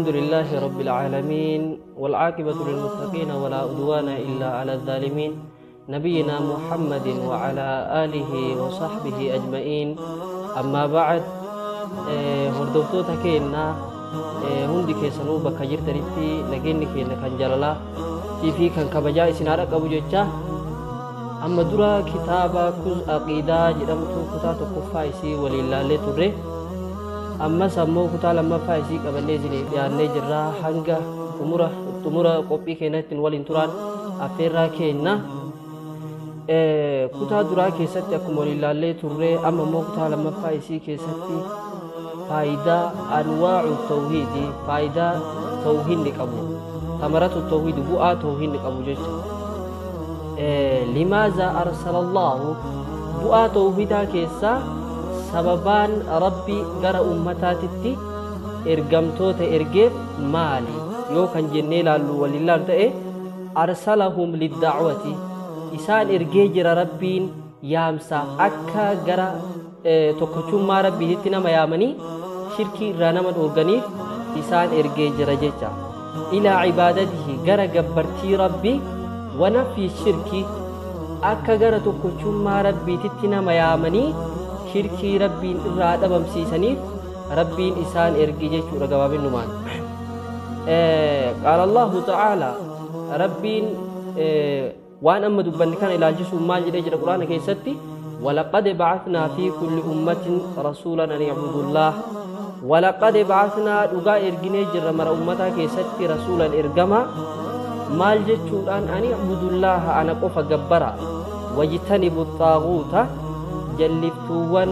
الحمد لله رب العالمين والعاقبة للمتقين ولا عدوان إلا على الظالمين نبينا محمد وعلى آله وصحبه أجمعين أما بعد. Hordoftoota keenya hundi keessanuu bakka jirtanitti nageenyi keenya kan jaalalaa fi kan kabajaa isin haadha qabu jecha, amma dura kitaaba Kuz Aqiidaa jedhamtu kutaa tokkoffaa isii waliin laallee turre. Ammas ammoo kutaa lammaffaa isii qabannee isiniif dhiyaannee jirra. Hanga xumura qophii keenyatti waliin turaan affeerraa keenya. Kutaa duraa keessatti akkuma waliin laallee turre, amma immoo kutaa lammaffaa isii keessatti faayidaa anwaacu tawhiidi, faayidaa tawhiidni qabu, tamaratu tawhiidi, bu'aa tawhiidni qabu jecha. Limaaza arsala Allaahu, bu'aa tawhiidaa keessaa sababaan Rabbi gara ummataatitti ergamtoota ergeef maali yoo kan jennee laallu waliin laallu ta'e, arsalahum liddacwati, isaan ergee jira Rabbiin yaamsaaf, akka gara tokkochummaa Rabbiitti nama yaamanii shirkii irraa nama dhoorganiif isaan ergee jira jecha. Ilaa cibaadatihi, gara gabbartii Rabbi, wanafii shirki, akka gara tokkochummaa Rabbiititti nama yaamanii shirkii Rabbiin irraa dhabamsiisaniif Rabbiin isaan erge jechuudha gabaabinnumaan. Qaala Allahu ta'aalaa, Rabbiin waan amma dubbanne kana ilaalchisuun maal jedhee jira Quraana keessatti? ولقد بعثنا في كل أمة رسولا أن يعبدوا الله. ولقد بعثنا, dhugaa erginee jirra, mara ummataa keessatti rasuulan, ergama, maal jechuudhaan? أن اعبدوا الله, ana qofa gabbara, واجتنبوا الطاغوت, jalliftuuwwan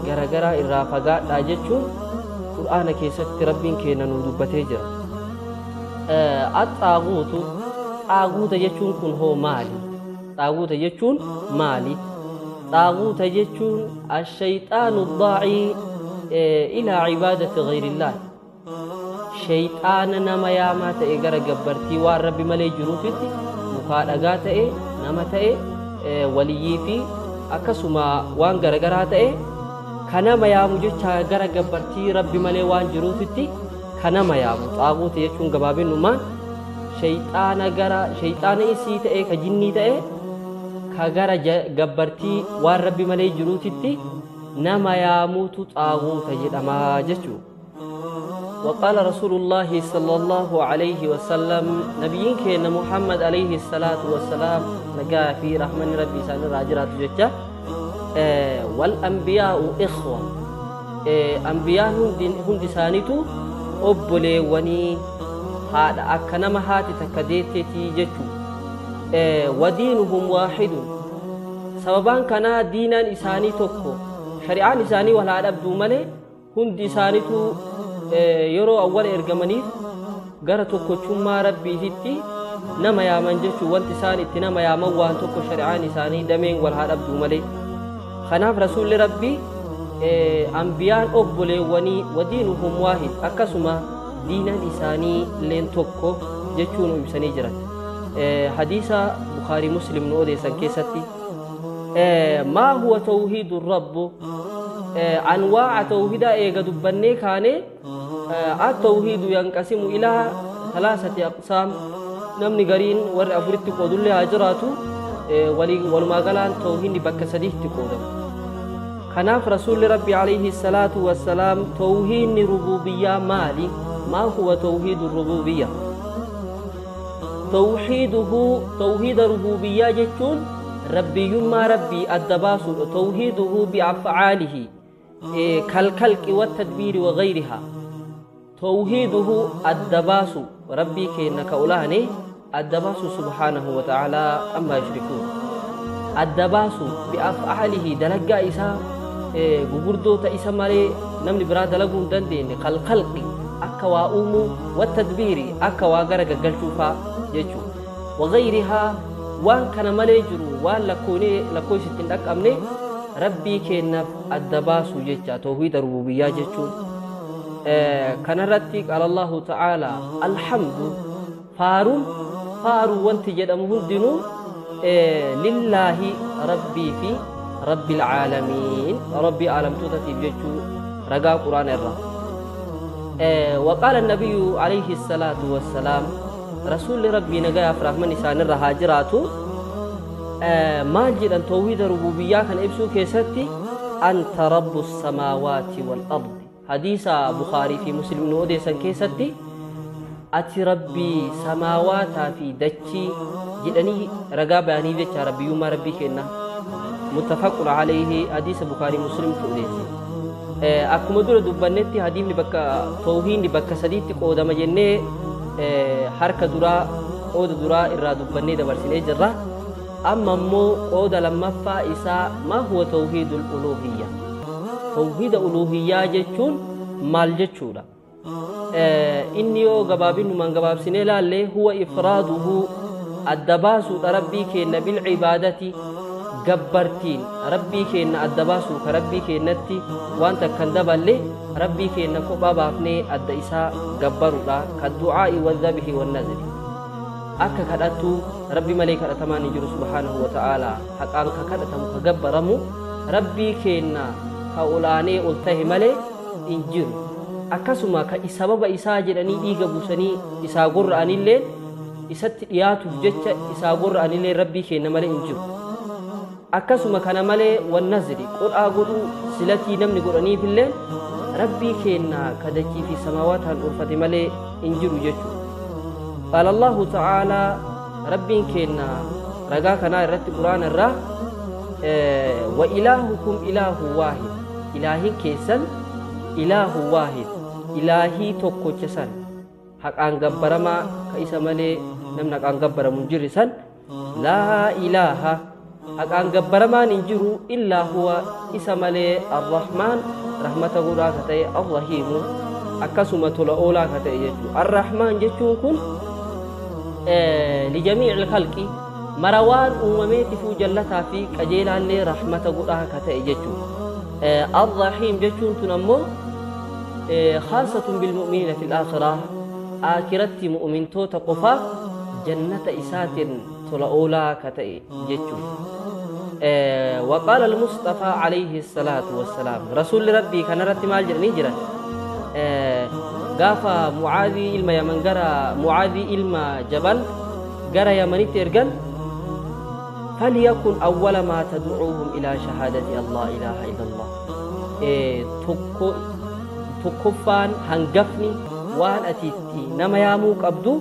garagaraa irraa fagaadhaa jechuun Qur'aana keessatti Rabbiin keenya nuu dubbatee jira. Axaaguutu, xaaguuta jechuun kun hoo maali? Xaaguuta jechuun maali? Xaaguuta jechuun الشيطان الداعي إلى عبادة غير الله, shayxaana nama yaamaa ta'e gara gabbartii waan Rabbi malee jiruufitti, mukaa, dhagaa ta'e, nama ta'e, waliyyii fi akkasuma waan garagaraa ta'e, ka nama yaamu jecha, gara gabbartii Rabbi malee waan jiruufitti ka nama yaamu xaaguuta jechuun. Gabaabinummaan shayxaana gara shayxaana isii ta'e, ka jinnii ta'e, ka gara gabbartii waan Rabbi malee jiruutitti nama yaamuutu xaaguuta jedhama jechuudha. وقال رسول الله صلى الله عليه وسلم, نبيين كان محمد عليه الصلاة والسلام, نجا في رحمن ربي سان راجرات جتا, والأنبياء إخوة, أنبياء هند سانيتو obboleewwanii, haadha akka nama haati takka deetteetii jechuu. ودينهم واحد, sababaan kanaa diinaan isaanii tokko, shari'aan isaanii wal haa dhabduu malee hundi isaaniitu yeroo awwala ergamaniif gara tokkochummaa Rabbiititti nama yaaman jechuu. Wanti isaan itti nama yaaman waan tokko, shari'aan isaanii dameen wal haa dhabduu malee. Kanaaf rasuulli Rabbii ambiyaan obboleewwanii, ودينهم واحد, akkasuma diinaan isaanii leen tokko jechuu nu ibsanii jiran hadiisa Bukaarii Muslim nu odeessan keessatti. ما هو توحيد الرب? Anwaaca tawhidaa eega dubbannee kaane, التوحيد ينقسم إلى ثلاثة أقسام. Namni gariin warri afuritti qoodullee haa jiraatu, walumaa galaan tawhiidni bakka sadiitti qoodama. Kanaaf rasuulli Rabbi عليه الصلاة والسلام, tawhiidni rububiyyaa maali? ما هو توحيد الربوبية? توحيده, توحيد rububiyyaa jechuun rabbiyyummaa Rabbii adda baasuudha. توحيده بأفعاله كالخلق والتدبير وغيرها, توحيده adda baasu, Rabbii keenya ka olaane adda baasu, سبحانه وتعالى عما يشركون, adda baasu, بأفعاله, dalagaa isaa gugurdoota isa malee namni biraa dalaguu hin dandeenye, كالخلق, akka waa uumuu, والتدبير, akka waa gara gaggalchuufaa jechuu, وغيرها, waan kana malee jiru, waan lakkoonee lakkoofsitti hin dhaqqabne Rabbii keenyaaf adda baasu jecha tawhiida rububiyyaa jechuun. Kanarratti قال الله تعالى, الحمد, faaruun, faaruu wanti jedhamu hundinuu, لله, Rabbii fi رب العالمين, Rabbii aalamtootatiif jechuu ragaa Quraana irraa. وقال النبي عليه الصلاة والسلام رسول ربي نجا فرحمن إسان الرهاجراتو maal jedhan tawhiida rububiyyaa kana ibsuu keessatti أنت رب السماوات والأرض hadiisa Bukaarii fi Muslim nu odeessan keessatti ati rabbii samaawaataa fi dachii jedhanii ragaa bayanii jecha rabbiyyummaa rabbii kenna. متفق عليه hadiisa Bukaarii Muslimtu odeesse. Akkuma dura dubbannetti hadiifni bakka tawhiidni bakka sadiitti qoodama jennee harka duraa qooda duraa irraa dubbannee dabarsinee jirra. Amma immoo qooda lammaffaa isaa ما هو توحيد الألوهية tawhiida uluhiyyaa jechuun maal jechuudha? Inni yoo gabaabinumaan gabaabsinee laalle هو إفراده adda baasuudha rabbii keenna بالعبادة gabbartiin rabbii keenna adda baasuu ka rabbii keennatti waan takkan daballe rabbii keenna kophaa baafnee adda isaa gabbaruudha كالدعاء والذبح والنذر akka kadhattu rabbi malee kadhatamaan hin jiru سبحانه وتعالى haqaan ka kadhatamu ka gabbaramu rabbii keenna ka olaanee ol tahe malee hin jiru. Akkasuma ka sababa isaa jedhanii dhiiga buusanii isaa gorra'anillee isatti dhiyaatuuf jecha isaa gorra'anillee rabbii keenna malee hin jiru. Akkasuma kana malee والنذر qodhaa godhuu silatii namni godhaniifillee rabbii keenna ka dachii fi samaawataan ulfate malee hin jiru jechuudha. قال الله تعالى rabbiin keenna ragaa kanaa irratti quraana irraa وإلهكم إله واحد ilaahin keessan إله واحد ilaahii tokkocha san haqaan gabbaramaa ka isa malee namni haqaan gabbaramu hin jirre san لا إله haqaan gabbaramaan hin jiru إلا هو isa malee الرحمن rahmata godhaa ka ta'e الرحيم akkasuma tola oolaa ka ta'e jechuudha. الرحمن jechuun kun لجميع الخلق mara waan uumameetifuu jallataa fi qajeelaallee rahmata godhaa ka ta'e jechuudha. الرحيم jechuun tun ammoo خاصة بالمؤمنين في الآخرة aakiratti mu'mintoota qofaaf jannata isaatiin tola oolaa ka ta'e jechuudha. وقال المصطفى عليه الصلاة والسلام رسول ربي كان رتي maal jedhanii jiran gaafa Mucaadii ilma Yaman gara Mucaadii ilma Jabal gara Yamanitti ergan فليكن أول ما تدعوهم إلى شهادة أن لا إله إلا الله tokkoffaan hangafni waan ati itti nama yaamuu qabdu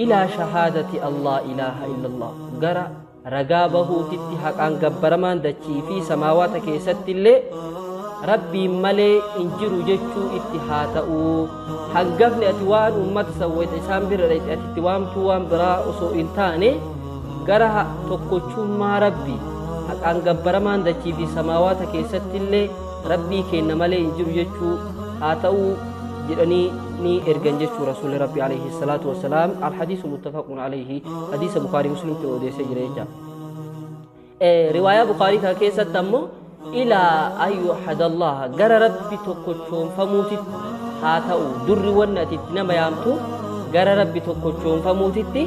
إلى شهادة أن لا إله إلا الله gara ragaa bahuutitti haqaan gabbaramaan dachii fi samaawaata keessatti illee rabbiin malee hin jiru jechuu itti haa ta'uu. Hangafni ati waan ummata sawwayta isaan bira dhayxe ati itti waamtuu waan biraa osoo hin taane gara tokkochummaa rabbii haqaan gabbaramaan dachii fi samaawaata keessatti illee rabbii kenna malee hin jiru jechuu haa ta'uu jedhanii ni ergan jechuu rasuulli rabbi عليه الصلاة والسلام. الحديث متفق عليه hadiisa Bukaarii Muslimti odeessee jira jecha. Riwaayaa Bukaarii kana keessatti ammoo إلى أن يوحد الله gara rabbi tokkochoonfamuutitti haa ta'u durri wanni ati itti nama yaamtu gara rabbi tokkochoonfamuutitti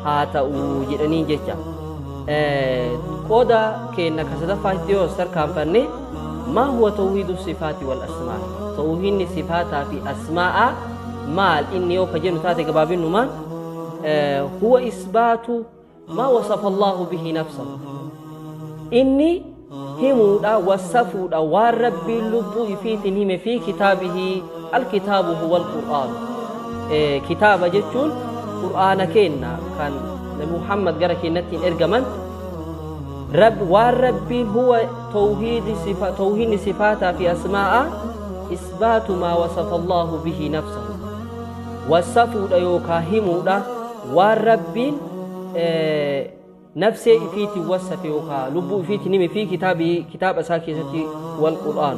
haa ta'u jedhanii jecha. Qooda keenna ka sadaffaatti yoo tarkaanfanne ما هو توحيد الصفات والأسماء tawhiidni sifaataa fi asmaa'a maal inni yoo ka jennu taate gabaabinnumaan هو إثبات ما وصف الله به نفسه inni himuudha wasafuudha waan rabbiin lubbuu ifiitiin hime في كتابه الكتاب هو القرآن kitaaba jechuun qur'aana keenna kan nabi Muhammad gara keenyatti hin ergaman waan rabbiin هو توحيد صفا tawhiidni sifaataa fi asmaa'a إثبات ما وصف الله به نفسه wasafuudha yookaa himuudha waan rabbiin nafsee ifiitiin wasafe yookaa lubbuu ifiitiin hime في كتابه kitaaba isaa keessatti والقرآن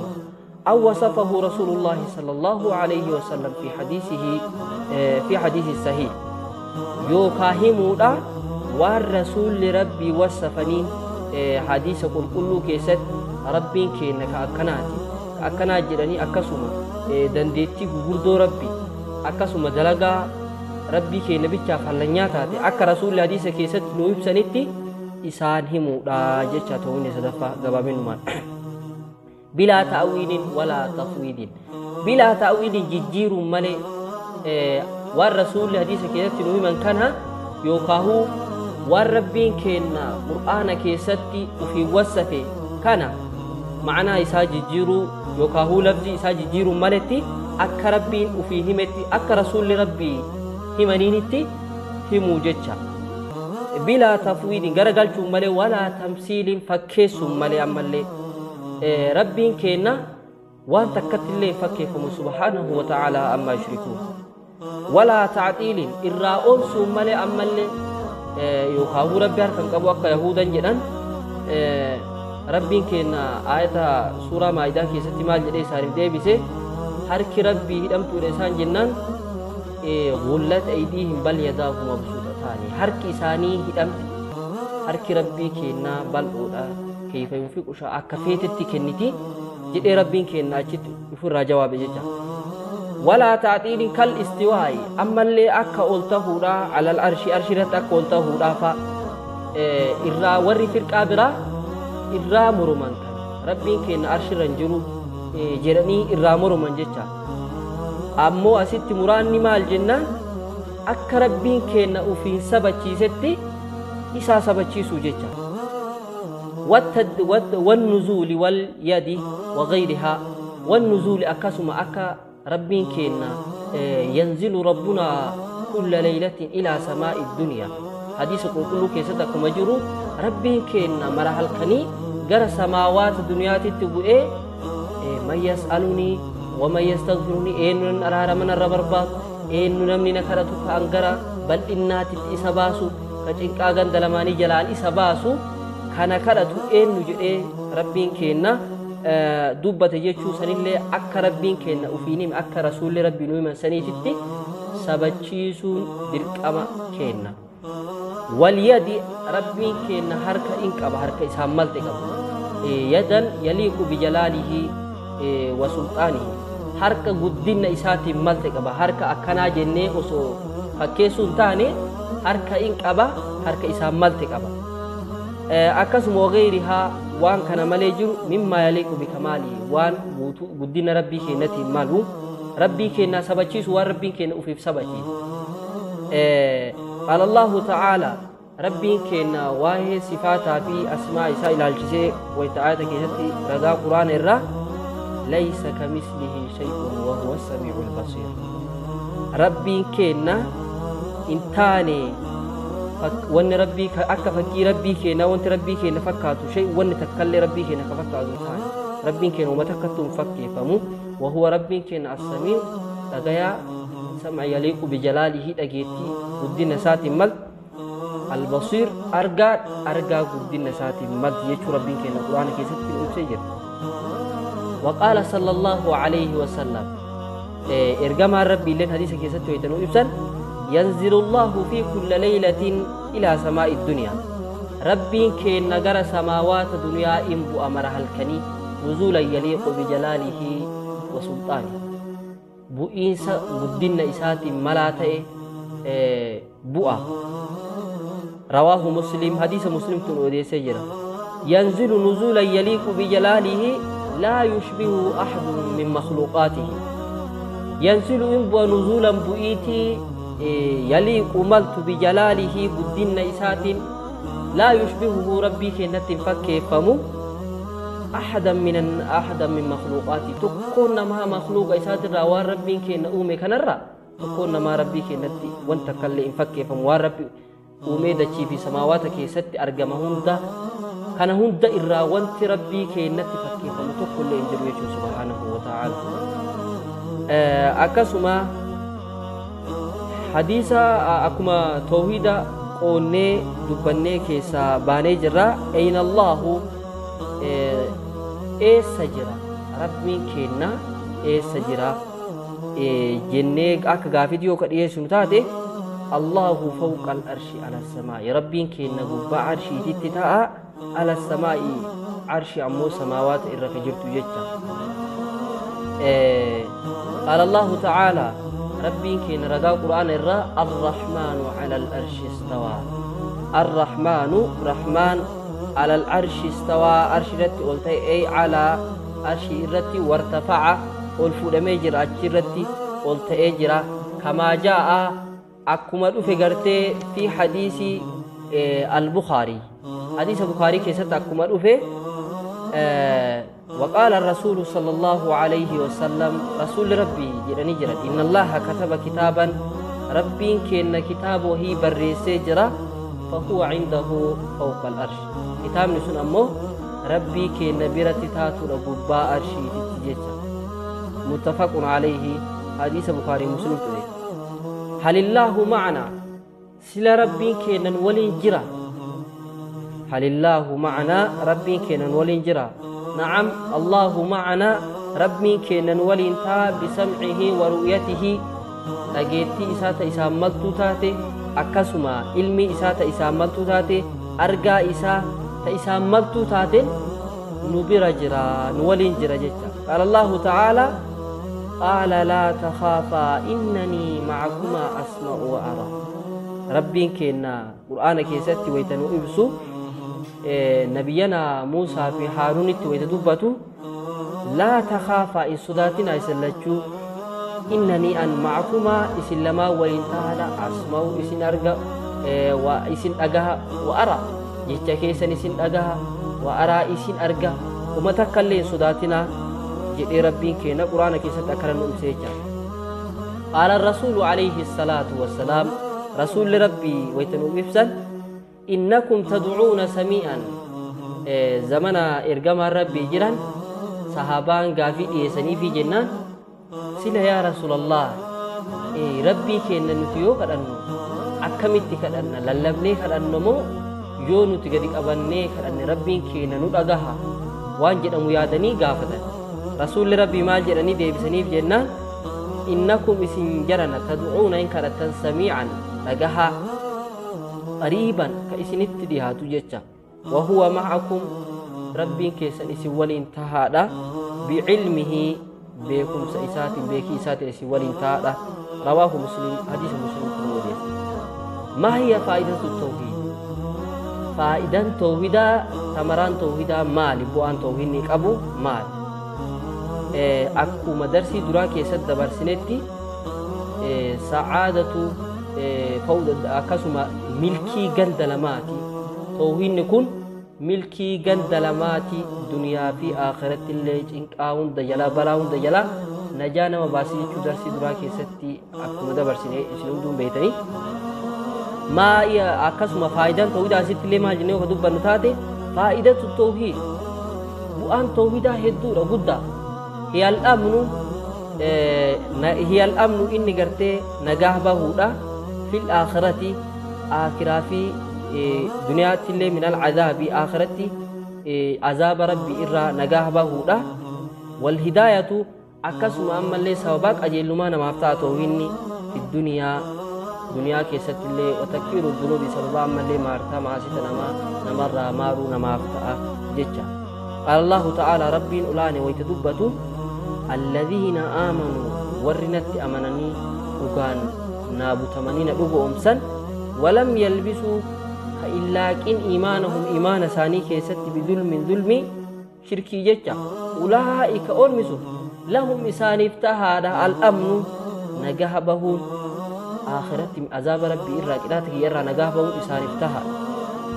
أو وصفه رسول الله صلى الله عليه وسلم في حديثه في حديث الصحيح yookaa himuudha waan rasuulli rabbii wasafanii hadiisa qulqulluu keessatti rabbiin keenya ka akkanaati ka akkanaa jedhanii akkasuma dandeettii gugurdoo rabbii akkasuma dalagaa rabbii keenya bichaaf hallanyaa taate akka rasuulli hadiisa keessatti nu ibsanitti isaan himuudha jecha ta'uun sadaffaa gabaabinumaan. Bilaa ta'wiilin walaa tafwiidin. Bilaa ta'wiilin jijjiiruun malee waan rasuulli hadiisa keessatti nu himan kana yookaahuu waan rabbiin kenna qur'aana keessatti ufii wasafe kana ma'anaa isaa jijjiiruu yookaahuu lafzi isaa jijjiiruun maletti akka rabbiin ufii himetti akka rasuulli rabbii himaniinitti himuu jecha. Bilaa tafwiidin garagalchuun malee walaa tamsiiliin fakkeessuun malee ammallee rabbiin kenna waan takkatti illee fakkeeffamu subhaanahu wa ta'aalaa ammaa yushrikuun. Walaa ta'xiiliin irraa oomsuun malee ammallee yookaan rabbi harkan qabu akka yahudan jedhan rabbiin kenna ayata suuraa maayidaa keessatti maal jedhee isaaniif deebise harki rabbii hidhamtuudha isaan jennaan gullat aydiihim bal yadaahu mabsuutataani harki isaanii hidhamte harki rabbii kennaa bal'oodha kayfa yunfiqu shaa akka feetetti kenniti jedhee rabbiin kenna achitti ofirraa jawaabe jecha. Walaa ta'xiiliin kal istiwaa'i ammallee akka ol tahuudha alal arshi arshiirratti akka ol tahuudha fa'a irraa warri firqaa biraa irraa moroman kan rabbiin kenna arshirra hin jiru jedhanii irraa moroman jecha. Ammoo asitti muraanni maal jennaan akka rabbiin kenna ufiin sabachiisetti isaa sabachiisuu jecha. والنزول واليد وغيرها والنزول أكسم أكا ربين كينا ينزل ربنا كل ليلة إلى سماء الدنيا حديث كله كيستك مجرو ربين كينا مرحل كني جر سماوات الدنيا تتبؤ من يسألني ومن يستغفرني إن أرى من الربربات إن نمني نكرتك أنجرا بل إنها تتإسباسو كتنك أغن دلماني جلال إسباسو kana kadhatu eenyu jedhee rabbiin kenna dubbate jechuu sanillee akka rabbiin kenna ufiin hime akka rasuulli rabbii nu himan saniititti sabachiisuun dirqama kenna. Walyadi rabbiin kenna harka in qaba harka isaan malte qaba. Yadan yaliiqu bijalaalihi wa sulxaanihi harka guddinna isaatiin malte qaba harka akkanaa jennee osoo fakkeessuu hin taane harka in qaba harka isaan malte qaba. Akkasuma wagayrihaa waan kana malee jiru mimmaa yaliiqu bikamaalihi waan guutuu guddina rabbii keenyatiin malu rabbii keenyaa sabachiisu waan rabbiin keenya ufiif sabachiisu. Qaala Allahu ta'aala rabbiin keenya waa'ee sifaataa fi asmaa isaa ilaalchisee wayita aayata keessatti ragaa quraana irraa laysa kamislihi shay'un wa huwa as-samii'ul basiir. Rabbiin keenya hin taane wanni rabbii akka fakkii rabbii keenya wanti rabbii keenya fakkaatu shay wanni takkallee rabbii keenya ka fakkaatu taane rabbiin keenya uummata akkattuu hin fakkeeffamu wa huwa rabbiin keenya as-samii'u dhagayaa sam'a yaliiqu bijalaalihi dhageettii guddina isaatiin mal albasiir argaa argaa guddina isaatiin mal jechuu rabbiin keenya quraana keessatti ibsee jira. Waqaala sallallahu alayhi wa sallam ergamaan rabbii illeen hadiisa keessatti waytanuu ibsan ينزل الله في كل ليلة إلى سماء الدنيا ربين كين نجر سماوات دنيا إنبو أمرها الكني نزولا يليق بجلاله وسلطانه بؤيس قدن إسات ملاتئ بؤا رواه مسلم حديث مسلم تنودي سجرة ينزل نزولا يليق بجلاله لا يشبه أحد من مخلوقاته ينزل إنبو نزولا بؤيتي يليق ملت بجلاله قدن إسات لا يشبهه ربي كنت فكيفمو أحدا من مخلوقاتي تكون ما مخلوق إسات الروان ربي كن أومي كنرى تكون ما ربي كنت وانت كل فكيفمو ربي أومي دتشي في سماواتك ست أرجمهم ده كان هم ده الروان ربي كنت فكيفمو تكون لإنجلوه سبحانه وتعالى أكسما حديثا أكما توحيدا قوني دبني كيسا باني جرا أين الله إيسا جرا ربي كينا إيسا جرا جنة أكا غافيديو قد إيسا نتاتي الله فوق الأرش على السماء ربي كينا قبا عرشي تتتاء على السماء عرش عمو سماوات إرقى جرتو جتا قال الله تعالى ربي كين رجاء قرآن الرا الرحمن على الأرش استوى الرحمن رحمن على العرش استوى عرش رت قلت أي على Arshii irratti wartafa'a ol fuudhamee jira, achi irratti ol ta'ee jira. Kamaa jaa'a akkuma dhufe gartee fi hadiisii al-Bukhaarii, hadiisa Bukhaarii keessatti akkuma dhufe. وقال الرسول صلى الله عليه وسلم رسول ربي جرني جرا إن الله كتب كتابا ربي كأن كتابه هي بريسي جرا فهو عنده فوق الأرش. كتاب نسون أمه ربي كأن برتي تاتو ربوبا أرشي تتجيسا. متفق عليه، حديث بخاري مسلم تدي. هل الله معنا؟ سلا ربي كأن ولين جرا. هل الله معنا؟ ربي كأن ولين جرا. نعم الله معنا، ربي كأن ولين تا بسمعه ورؤيته. dhageettii isaa ta isaan maltuu taate, akkasuma ilmi isaa ta isaan maltuu taate, argaa isaa ta isaan maltuu taate nu bira jira, nu waliin jira jecha. Qaala Allahu ta'ala qaala laa takhaafaa innanii macakumaa asma'u wa araa. Rabbiin keenna Qur'aana keessatti wayta nu ibsu, nabiyyana Muusaa fi Haaruunitti wayta dubbatu, laa takhaafaa hin sodaatinaa isin lachuu, innanii an macakumaa isin lamaa waliin tahaadha, asma'u isin arga, wa isin dhagaha, wa ara jecha keessan isin dhagaha, wa araa isin arga, uma takka illee hin sodaatinaa jedhee Rabbiin keenya Quraana keessatti akkana nu ibse jecha. Qaala Rasuulu alayhi salaatu wassalaam Rasuulli Rabbii wayta nu ibsan innakum tad'uuna samii'an. Zamana ergamaan Rabbii jiran sahaabaan gaafii dhiyeessaniifi jennaan, sila yaa Rasuulallah, Rabbii keenya nuti yoo kadhannu akkamitti kadhanna? Lallabnee kadhanna moo yoo nuti gadi qabannee kadhanne Rabbiin keenya nu dhagaha waan jedhamu yaadanii gaafatan. Rasuulli Rabbii maal jedhanii deebisaniif jennaan, innakum isin jarana tad'uuna hin kadhattan samii'an dhagahaa qariiban ka isinitti dhiyaatu jecha. Wahuwa macakum Rabbiin keessan isin waliin tahaadha, bicilmihi beekumsa isaatiin, beekii isaatiin isin waliin tahaadha. Rawaahu Muslim, hadiisa Muslim kun odeessa. ما هي فائدة التوحيد؟ فائدة توحيدا تمران توحيدا maali؟ Bu'aan tawhiidni qabu maali? Akkuma darsii duraa keessatti dabarsinetti sa'aadatu akkasuma milkii ganda lamaati. Tawhiidni kun milkii ganda lamaati, duniyaa fi akhiratti illee cinqaa hunda jalaa, balaa hunda jalaa najaa nama baasii jechuu darsii duraa keessatti akkuma dabarsine isin hunduun beektanii. Maa akkasuma faayidaan tawhiidaa asitti illee maal jennee yoo dubbannu taate, faayidatu tawhiid bu'aan tawhiidaa hedduudha, guddaa. Hiyal amnu, hiyal amnu inni gartee nagaa bahuudha fil aakhirati, aakhiraa fi duniyaatti illee, min alcadaabi aakhiratti azaaba Rabbi irraa nagaa bahuudha. Wal hidaayatu akkasuma ammallee sababaa qajeelummaa namaaf ta'a tawhiidni fi duniyaa, duniyaa keessatti illee. Watakfiiru dunuubi sababaa ammallee maartaa maasita namaa namarraa maaruu namaaf ta'a jecha. Qaala Allahu ta'ala Rabbiin olaane wayta dubbatu, alladhiina aamanuu warri natti amananii dhugaan naa butamanii na dhugoomsan, walam yalbisuu ka illaaqin iimaanahum iimaana isaanii keessatti bidulmin zulmii shirkii jecha, ulaa'ika ormi sun lahum isaaniif tahaadha al'amnu nagaha bahuun, akhiratti azaaba Rabbii irraa, qixaata kiyya irraa nagaha bahuun isaaniif taha.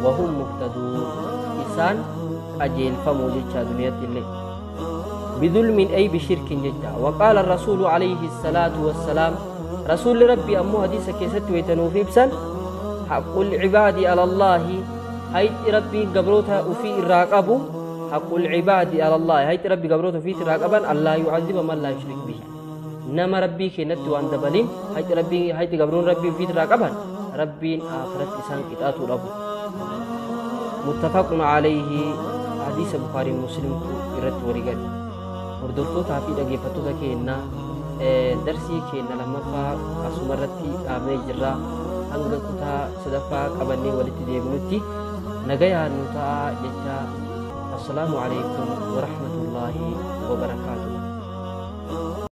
Wahum muhtaduun isaan qajeelfamoo jecha duniyatti illee. Bidulmin ay bishirkin jecha. وقال الرسول عليه الصلاة والسلام رسول ربي أمو حديث كيست ويتنوف إبسا حق العباد على الله هيت ربي قبروتها وفي الراقب حق العباد على الله هيت ربي قبروتها في الراقبا ألا يعذب من لا يشرك به. نما ربي كنت وان دبلين هيت ربي هيت قبرون ربي في الراقبا ربي آخرت إسان كتاتو ربو. متفق عليه، حديث بخاري مسلم irratti walii. Hordoftootaa fi dhaggeeffattoota keenya, darsii keenya lammaffaa asuma irratti dhaabnee jirra. Hanga kutaa sadaffaa qabannee walitti deebinutti nagayaan nu ta'a jecha. Assalaamu alaikum warahmatullaahi wabarakaatuh.